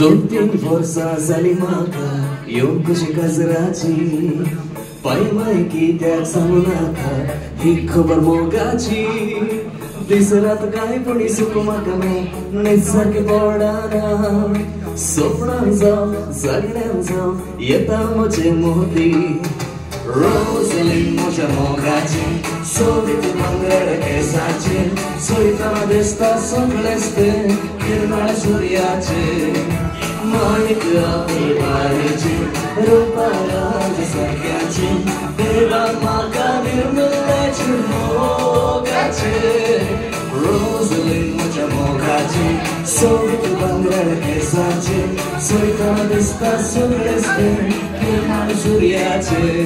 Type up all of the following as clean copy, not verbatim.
2-3 वर्सां जालीं म्हाका येवंक कशी काजराची पाय माय कित्याक सांगू नाका ही खबर मोगाची दीस रात कांय पणी सुख म्हाका ना न्हीद सारकी पडना सपनान जावं जागण्यान जावं येता म्हजे मोती रोजलीन म्हज्या मोगाचें सोबीत भांगर केंसाचें चोयतना दिसता सगळेंच तें किरणाळ सुर्याचें माणिक फुलबारीचें रुपा राजसारक्याचें देवा म्हाका निर्मल्याचें मोगाचें रोजलीन म्हज्या मोगाचें सोबीत भांगर केंसाचें चोयतना दिसता सगळेंच तें किरणाळ सुर्याचें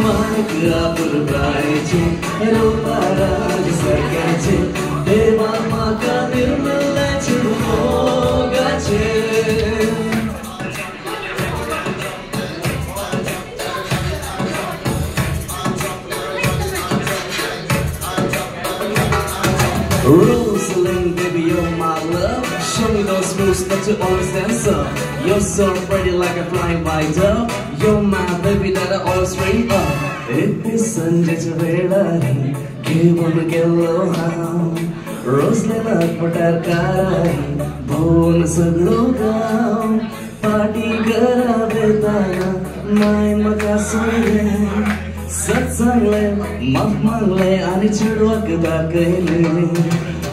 माणिक फुलबारीचें रुपा राजसारक्याचें देवा म्हाका निर्मल्याचें मोगाचें. Rosalind, baby, you're my love. Show me those moves that you always dance up. You're so pretty like a flying white dove. You're my baby that I always dream of. एक संजेच्या वेळार घेवन गेलो हांव रोजलिनाक पटार कारार भोंवन सगळो गांव पाटी घरा वेताना माय म्हाका सोयलें सत सांगलें माफ मागलें आनी चेडवाक दाखयलें.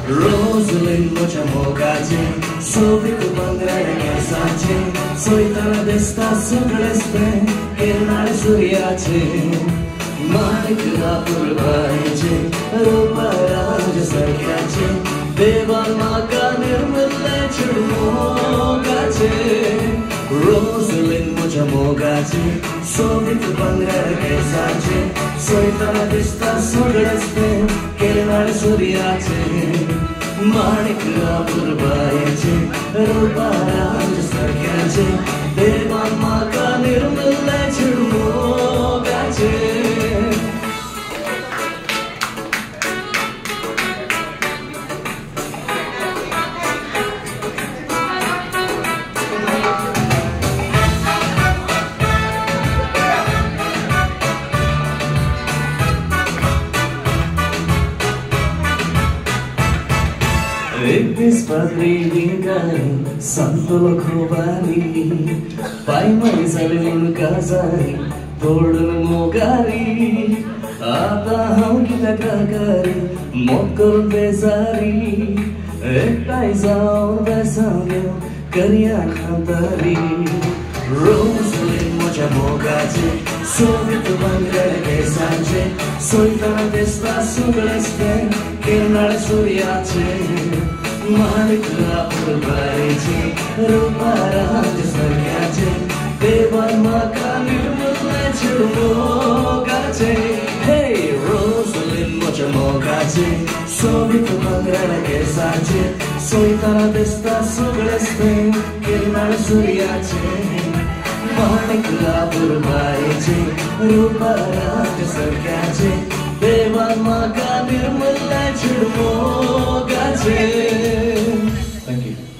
रोजलीन म्हज्या मोगाचें सोबीत भांगरा केंसाचें चोयतना दिसता सगळेंच तें किरणाळ सुर्याचें माणिक फुलबारीचें रुपा राजसारक्याचें देवा म्हाका निर्मल्याचें मोगाचें. रोजलीन म्हज्या मोगाचें सोबीत भांगर केंसाचें चोयतना दिसता सगळेंच तें किरणाळ सुर्याचें माणिक फुलबारीचें रुपा राजसारक्याचें देवा म्हाका निर्मल्याचें मोगाचें. एक दीस पाद्री विंगारी सांतलो खोबारी पाय माय जाली म्हूण काजारी तोडून मोगारी आतां हांव कित्याक रागारी मोग करून बेजारी एकठांय जावन बेसांव घेवन करया खांतारी. रोजलीन म्हज्या मोगाचें सोबीत भांगर केंसाचें चोयतना दिसता सगळेंच तें किरणाळ सुर्याचें माणिक फुलबारीचें रुपा राजसारक्याचें देवा म्हाका निर्मल्याचें मोगाचें. हे रोजलीन म्हज्या मोगाचें सोबीत भांगर केंसाचें चोयतना दिसता सगळेंच तें किरणाळ सुर्याचें माणिक फुलबारीचें रुपा राजसारक्याचें देवा म्हाका निर्मल्याचें मोगाचें. Thank you.